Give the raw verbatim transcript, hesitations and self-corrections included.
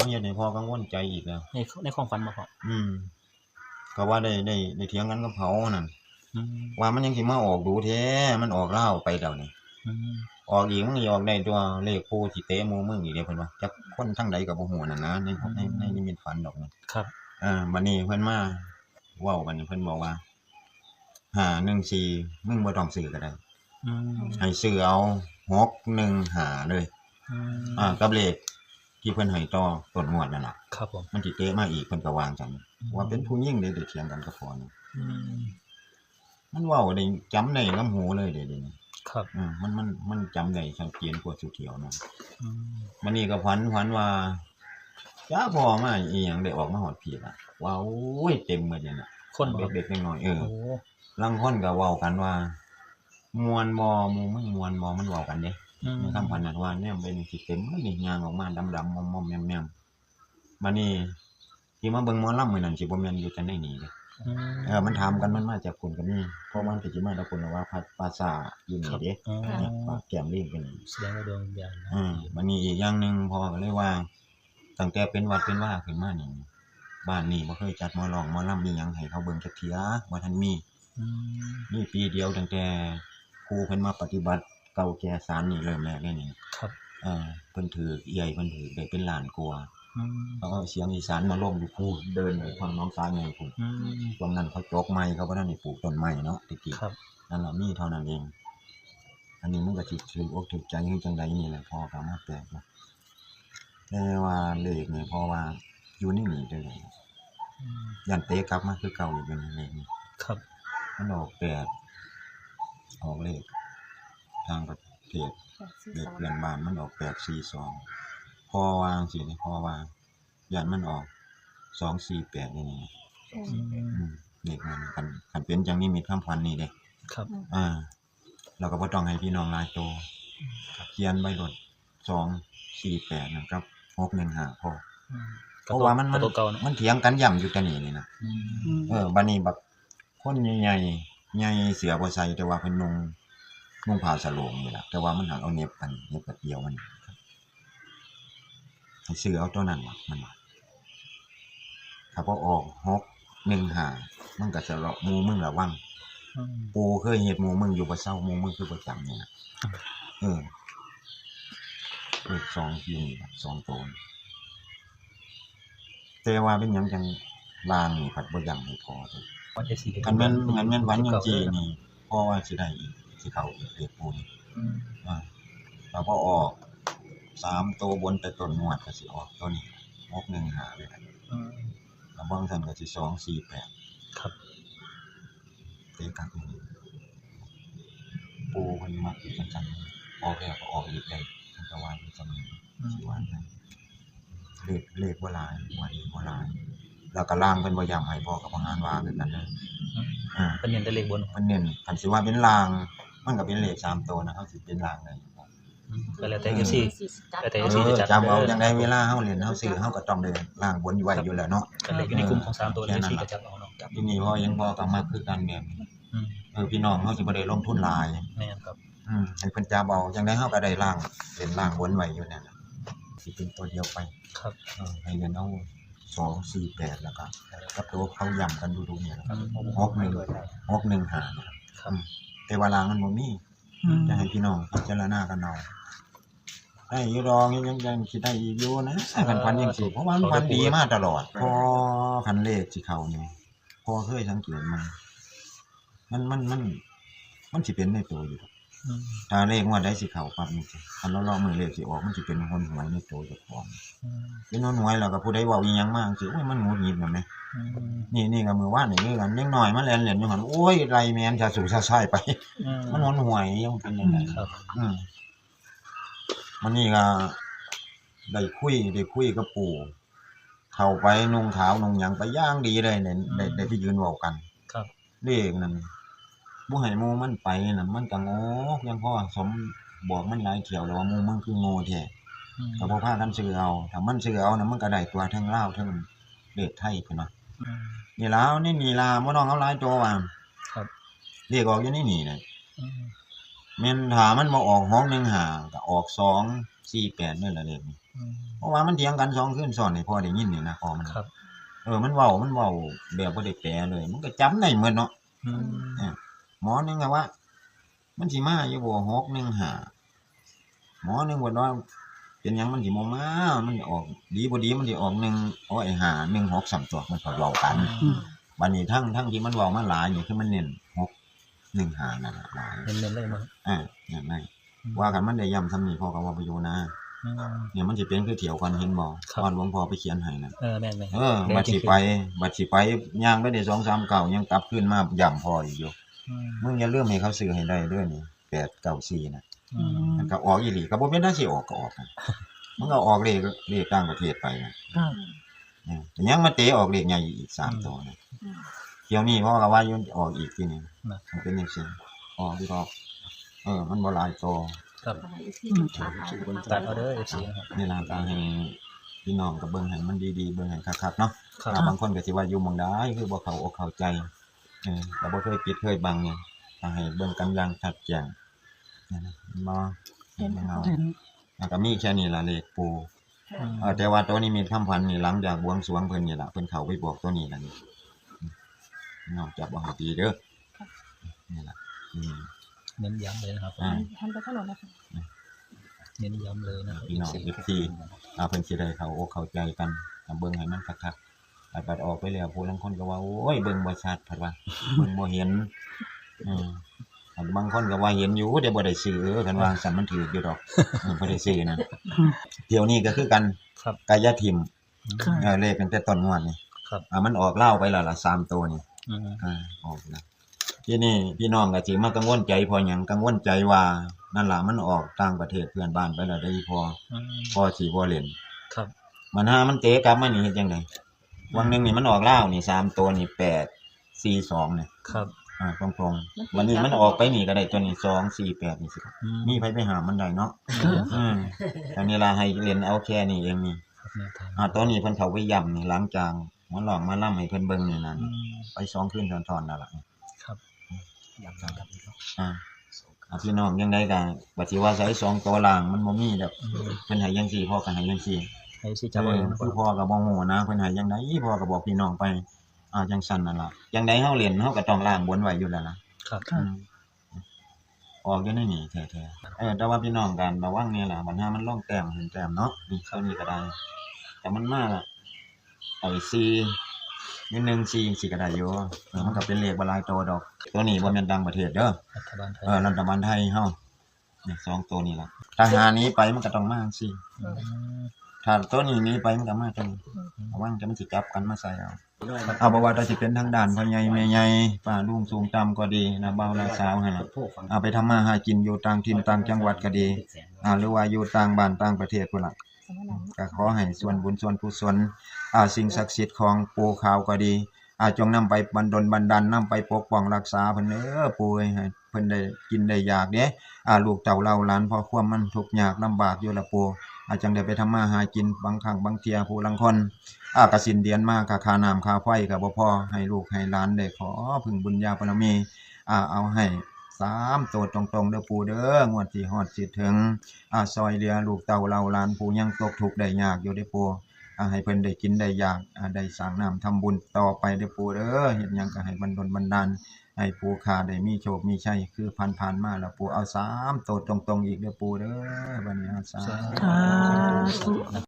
เฮ็ดให้พ่อกังวลใจอีกแล้ว ใน ในความฝันบ่พ่อ อืม ก็ว่าได้ ได้ ได้เถียงกันกับเขานั่น อืม ว่ามันยังสิมาออกดูแท้ มันออกลาวไปแล้วนี่ อืม ออกอีกมันสิออกได้ตัวเลขผู้สิเตะหมู่มึงอีกเด้ เพิ่นว่า จักคนทางใดก็บ่ฮู้นั่นนะ ใน อืม ใน ในนิมิตฝันดอกนะ ครับ เออ บัดนี้เพิ่นมาเว้ากัน เพิ่นบอกว่า ห้าหนึ่งสี่ มึงบ่ต้องซื้อก็ได้ อืม ให้ซื้อเอา หกหนึ่งห้า เลย อืม อ่า กับเลขที่เพิ่นให้ต่อต้นงวดนั่นล่ะ ครับผม มันสิเตะมาอีก เพิ่นก็วางจัง อืม ว่าเป็นผู้หญิงเด้ ได้เถียงกันกับพ่อนี่ อืม มันเว้าได้ จำได้นำหูเลยเด้ เดี๋ยวนี้ ครับ อืม มัน มัน มันจำได้ชัดเจนกว่าสุเขียวนะ อืม บัดนี้ก็ฝัน ฝันว่า จ้าพ่อมาอีหยังได้ออกมาฮอดพี้ล่ะ ว่า โอ้ย เต็มหมดเลยน่ะ คนบ่ครับ เด็กๆน้อยๆ เออ โอ้ ลางคนก็เว้ากันว่า ม่วนบ่ หมู่มึงม่วนบ่ มันเว้ากันเด้ อืม ในคำขวัญนั่นว่า แนมไปนี่สิเต็มเลยนี่ ย่างออกมาดำๆ มอมๆ แมมๆ บัดนี้ ที่มาเบิ่งหมอลำมื้อนั้นสิบ่แม่นอยู่แต่ในนี่เด้ อืม เออ มันถามกัน มันมาจากพุ่นก็มี เพราะว่ามันก็สิมาจากพุ่นล่ะว่าภา ภาษาอยู่นี่เด้ ครับ อืม เนี่ย ปากแก้มลิงเป็นนี่ แสดงว่าดวงวิญญาณนะ อืม บัดนี้อีกอย่างหนึ่ง พ่อก็เลยว่า ตั้งแต่เป็นวัดเป็นวาขึ้นมานี่ บ้านนี้บ่เคยจัดหมอร้องหมอลำมีหยังให้เขาเบิ่งจักเทื่อ บ่ทันมี อืม มีปีเดียวตั้งแต่ครูเพิ่นมาปฏิบัติเก่าแก่สารนี่เริ่มแรกเลยนี่ ครับ เอ่อ เพิ่นถืก เอื้อยเพิ่นถืกได้เป็นล้านกว่า อืม เขาเอาเสียงอีสานมาลงอยู่พู้น เดินไปฝั่งหนองสาใหญ่พู้น อืม ช่วงนั้นเขาจกไม้ เขาบ่ทันได้ปลูกต้นไม้เนาะ ตะกี้ ครับ นั่นล่ะ มีเท่านั้นเอง อันนี้มันก็สิถืกอกถืกใจคือจังใดนี่แหละ พ่อก็มาแปลกเนาะ แต่ว่าเลขนี่ พ่อว่าอยู่ในนี่เด้อ อืม ย้านเตะกลับมาคือเก่าอีกอยู่ในเลขนี่ ครับ มันออกแปด ออกเลขต่างประเทศ แปดสี่สอง เลขเพื่อนบ้านมันออก แปดสี่สอง พ่อว่าจังซี้นี่ พ่อว่าย้านมันออก สองสี่แปด นี่นี่ อืม อืม เลขมัน คัน คันเป็นจังนิมิตคำขวัญนี่เด้ ครับ อ่า แล้วก็บ่ต้องให้พี่น้องหลายโต เขียนไว้โลด สองสี่แปด นั่นกับ หกหนึ่งห้า พอ อืม เพราะว่ามัน กับตัวเก่าเนาะ มันเถียงกันย่ำอยู่แต่นี่นี่นะ อืม อืม เออ บัดนี้บักคนใหญ่ๆ ใหญ่เสื้อบ่ใส่ แต่ว่าเพิ่นนุ่ง นุ่งผ้าสโลงนี่ล่ะ แต่ว่ามันหักเอาเหน็บอัน เหน็บกระเตียวมัน ให้ซื้อเอาตัวนั้นว่ะ มันว่า ถ้าบ่ออก หกหนึ่งห้า มันก็สะเลาะหมู่มึงระวัง อืม ปู่เคยเฮ็ดหมู่มึงอยู่บ่เซา หมู่มึงคือบ่จำนี่นะ เออ เลขสองอยู่นี่ล่ะ สองตัวนี่ แต่ว่าเป็นหยังจังล่างนี่ผัดบ่ย้ำให้พอเด้อ วันที่สี่ คันแม่น คันแม่นวันจังซี่นี่ พอว่าสิได้อีก สิเข้าอีกเลขปู่นี่ อืม อ่า ถ้าบ่ออกสามตัวบนแต่ต้นงวดก็สิออกตัวนี้ หกหนึ่งห้า เลยนะ อืม ถ้าบ่ซั่นก็สิ สองสี่แปด ครับ เตะกลับนี่ ปู่เพิ่นมักอยู่จังซั่น ออกแล้วก็ออกอีกได้ เพิ่นก็ว่าอยู่จังซั่น อืม สิว่าจั่ง เลข เลขบ่หลาย งวดนี้บ่หลาย แล้วก็ล่างเพิ่นบ่ย้ำให้ พ่อก็บ่หานว่าคือกันเด้อ อืม อ่า เพิ่นเน้นแต่เลขบน เพิ่นเน้น คันสิว่าเป็นล่าง มันก็เป็นเลขสามตัวนะ เฮาสิเป็นล่างได้ อืม ก็แล้วแต่ เออ เอฟซี แล้วแต่ เอฟซี เออ จะจัด จำเอา เด้อ จังใดเวลาเฮาเล่นเฮาซื้อ เฮาก็ต้องได้ล่างบนไว้อยู่แล้วเนาะ ก็เลขอยู่ในกลุ่มของสามตัว แค่นั้นล่ะ เอฟซี ก็จัดเอาเนาะ ทีนี้พ่อยังพ่อก็มักคือกันแบบนี้ อืม เออ พี่น้องเฮาสิบ่ได้ลงทุนหลาย แม่นครับ อืม ให้เพิ่นจับเอา จังใดเฮาก็ได้ล่าง เป็นล่างบนไว้อยู่นั่นน่ะ สิเป็นตัวเดียวไป ครับ เออ ให้เรียนเอา สองสี่แปด แล้วก็ กับตัวเขาย้ำกันดูๆเนี่ยนะครับ อืม หกหนึ่ง หกหนึ่งห้า นะครับ ครับ อืม แต่ว่าล่างมันบ่มี อืม จะให้พี่น้องพิจารณากันเอา ได้อยู่ดอก ยัง ยัง ยังสิได้อีกอยู่นะ คันฝันจังซี่ เพราะว่ามันฝันดีมาตลอด พอคันเลขสิเข้านี่ พอเคยสังเกตมา มัน มัน มัน มันสิเป็นในตัวอยู่ดอก อืม ถ้าเลขงวดใดสิเข้าปั๊บนี่สิ คันเลาะๆมื้อเลขสิออก มันสิเป็นหนหวยในตัวเจ้าของ อืม เป็นหนหวยแล้วก็ผู้ใดเว้าอีหยังมาจังซี่ โอ้ย มันหงุดหงิดนะแหม อืม นี่ นี่ก็มื้อวานนี่คือกัน เด็กน้อยมาแล่นเล่นอยู่หั่น โอ้ย ไล่แม่นซะสู่ซะซ้ายไป อืม มันหนหวย มันเป็นจังได๋ ครับ อืม มื้อนี้ก็ได้คุย ได้คุยกับปู่ เข้าไปนุ่งขาวนุ่งหยังไปอย่างดีเลยเนี่ย ได้ อืม ได้ไปยืนเว้ากัน ครับ เลขนั่น บ่ให้หมู่มันไปนั่น มันก็งอกยังพอสมบอกมันหลายเที่ยวแล้วว่าหมู่มันคือโง่แท้ อืม ก็บ่พากันซื้อเอา ถ้ามันซื้อเอาน่ะ มันก็ได้ตัวเทิงลาวเทิงเลขไทยพุ้นเนาะ อืม นี่ล่ะ เอาในนี่ล่ะ บ่ต้องเอาหลายตัวว่า ครับ เลขออกอยู่ในนี่แหละ อืม แม่นถ้ามันบ่ออกหกหนึ่งห้า ก็ออกสองสี่แปดนี่แหละเลขนี่ อืม เพราะว่ามันเถียงกันสองคืนซ้อนให้พ่อได้ยินนี่นะ พ่อมัน ครับ เออ มันเว้า มันเว้าแบบบ่ได้แปลเลย มันก็จำได้หมดเนาะ อืม เออ หมอหนึ่งก็ว่า มันสิมาอยู่บ่ หกหนึ่งห้า หมอหนึ่งว่า เป็นหยังมันสิบ่มา มันออกดีบ่ดี มันสิออกหนึ่ง โอ้ย ห้าหนึ่งหก ซ้ำตัว มันก็เว้ากัน อืม บัดนี้ทั้ง ทั้งที่มันเว้ามาหลายนี่ คือมันเน้น หกหนึ่งห้า นั่นล่ะหลาย เน้นๆเลยมั้ง อ่า นั่นไง อืม ว่าคันมันได้ย้ำซ้ำนี่ พ่อก็ว่าบ่อยู่นะ อืม เนี่ยมันสิเป็นคือเที่ยวก่อน เห็นบ่ ครับ ตอนหลวงพ่อไปเขียนให้นั่น เออ แม่นๆ เออ แม่น บัดสิไป จริงๆ บัดสิไป ย่างไปได้สองสามก้าว ยังกลับคืนมาย้ำพ่ออีกอยู่ อืม มึงอย่าลืมให้เขาซื้อให้ได้เด้อนี่ แปดเก้าสี่ น่ะ อืม มันก็ออกอีหลี ก็บ่เป็นหน้าสิออกก็ออกนะ มันก็ออกเลข เลขต่างประเทศไปนะ อืม เออ แต่ยังมาเตะออกเลขใหญ่อีกสาม อืม ตัวนะ อืม เที่ยวนี้พ่อก็ว่าอยู่ออกอีกทีหนึ่ง นะ มันเป็นจังซี่ ออกที่ออก เออ มันบ่หลายตัว ครับ อืม ตัดเอาเด้อ เอฟซี นะครับ นี่ล่ะ ก็ให้พี่น้องก็เบิ่งให้มันดีๆ เบิ่งให้คักๆ เนาะ ครับ อ่า บางคนก็สิว่าอยู่หม่องใดคือบ่เข้าอกเข้าใจ เออ ก็บ่เคยปิดเคยบังเนี่ย ก็ให้เบิ่งกันอย่างชัดแจ้ง นั่นนะ บ่ เห็น เห็นบ่ เห็น แล้วก็มีแค่นี้ล่ะ เลขปู่ อืม เออ แต่ว่าตัวนิมิตคำฝันนี่ หลังจากบวงสรวงเพิ่นนี่ล่ะ เพิ่นเข้าไปบอกตัวนี้ล่ะนี่ น้องจับเอาให้ดีเด้อ นี่ล่ะ อืม เน้นย้ำเลยนะครับ อ่า หันไปถนนนะคะ เน้นย้ำเลยนะครับ พี่น้อง เอฟซี เอฟซี อ่า เพิ่นสิได้เข้าอกเข้าใจกัน อ่า เบิ่งให้มันคักๆ อ่า บัดออกไปแล้ว ผู้ลางคนก็ว่า โอ้ย เบิ่งบ่ชัด เพิ่นว่า เบิ่งบ่เห็น อืม บางคนก็ว่าเห็นอยู่ แต่บ่ได้ซื้อ เออ เพิ่นว่าซั่น มันถืกอยู่ดอก เออ บ่ได้ซื้อนั่น เที่ยวนี้ก็คือกัน ครับ กะอย่าถิ่ม ค่ะ เออ เลขตั้งแต่ต้นงวดนี่ ครับ อ่า มันออกลาวไปแล้วล่ะ สามตัวนี่ อืม อ่า ออกแล้ว ทีนี้พี่น้องก็สิมากังวลใจเพราะหยัง กังวลใจว่า นั่นล่ะ มันออกต่างประเทศเพื่อนบ้านไปแล้วเด้อพ่อ อืม พ่อสิบ่เล่น ครับ มันหามันเตะกลับมานี่เฮ็ดจั่งใด วังหนึ่งนี่มันออกลาวนี่ สามตัวนี่ แปดสี่สอง นี่ ครับ อ่า ตรงๆ วันนี้มันออกไปนี่ก็ได้ตัวนี้ สองสี่แปด นี่สิ อืม มีไผไปห้ามมันได้เนาะ ครับ อืม อันนี้ล่ะให้เล่นเอาแค่นี้เองนี่ ครับ แนวทาง อ่า ตัวนี้เพิ่นเข้าไปย้ำนี่ หลังจากหมอร้องหมอลำให้เพิ่นเบิ่งนี่นั่น อืม ไปสองคืนซ้อนๆ นั่นล่ะ ครับ ย้ำซ้ำอีกเนาะ อ่า อ่า พี่น้องยังไดก็ บัดสิว่าใส่สองตัวล่างมันบ่มีดอก อืม เพิ่นให้จั่งซี่ พ่อก็ให้จั่งซี่ ให้สิจับเอาเอง เออ คือพ่อก็บ่ฮู้นะ เพิ่นให้จั่งใด พ่อก็บอกพี่น้องไป อ่า จั่งซั่นนั่นล่ะ จั่งใดเฮาเล่น เฮาก็ต้องล่างบนไว้อยู่แล้วล่ะ ครับ อืม ออกอยู่ในนี่แท้ๆ เออ แต่ว่าพี่น้องกันระวังเนี่ยล่ะ บัดหามันลงแต้มขึ้นแต้มเนาะ นี่ เท่านี้ก็ได้ แต่มันมาละ ไอ้ สี่ นี่ หนึ่งสี่ สิก็ได้อยู่ เออ มันก็เป็นเลขบ่หลายตัวดอก ตัวนี้บ่แม่นต่างประเทศเด้อ รัฐบาลไทย เออ รัฐบาลไทยเฮา นี่ สองตัวนี่ล่ะ ถ้าหานี้ไปมันก็ต้องมาจั่งซี่ อืม ถ้าตัวนี้หนีไปมันก็มาตัวนี้ อืม ระวังจะมันสิจับกันมาใส่เอา เอา บ่ว่าแต่สิเป็นทางด้านพ่อใหญ่แม่ใหญ่ ป้าลุงสูงต่ำก็ดี น้าบ่าวน้าสาวหั่นล่ะ เอาไปทำมาหากินอยู่ต่างถิ่นต่างจังหวัดก็ดี อ่า หรือว่าอยู่ต่างบ้านต่างประเทศพุ้นล่ะ ก็ขอให้ส่วนบุญส่วนกุศล อ่า สิ่งศักดิ์สิทธิ์ของปู่ขาวก็ดี อ่า จงนำไปบันดลบันดาล นำไปปกป้องรักษาเพิ่นเด้อปู่เอ้ย ให้เพิ่นได้กินได้อยากเด้ อ่า ลูกเต้าเหล่าหลาน เพราะความมันทุกข์ยากลำบากอยู่ละปู่ อ่า จั่งได้ไปทำมาหากิน บางครั้งบางเทื่อผู้ลางคน อ่า กสิณเดือนมา ค่า ค่าน้ำค่าไฟก็บ่พอ ให้ลูกให้หลานได้ขอพึ่งบุญญาบารมี อ่า เอาให้สามตัวตรงๆ เด้อปู่เด้อ งวดที่ฮอดสิถึง อ่า ซอยเหลือลูกเต้าเหล่าหลานผู้ยังตกทุกข์ได้ยากอยู่เด้อปู่ อ่า ให้เพิ่นได้กินได้อยาก อ่า ได้สร้างน้ำทำบุญต่อไปเด้อปู่เด้อ เฮ็ดหยังก็ให้บันดลบันดาล ให้ผู้ข้าได้มีโชคมีชัย คือผ่านๆ มาแล้วปู่ เอาสามตัวตรงๆ อีกเด้อปู่เด้อ บัดนี้ อ่า สาธุ สาธุ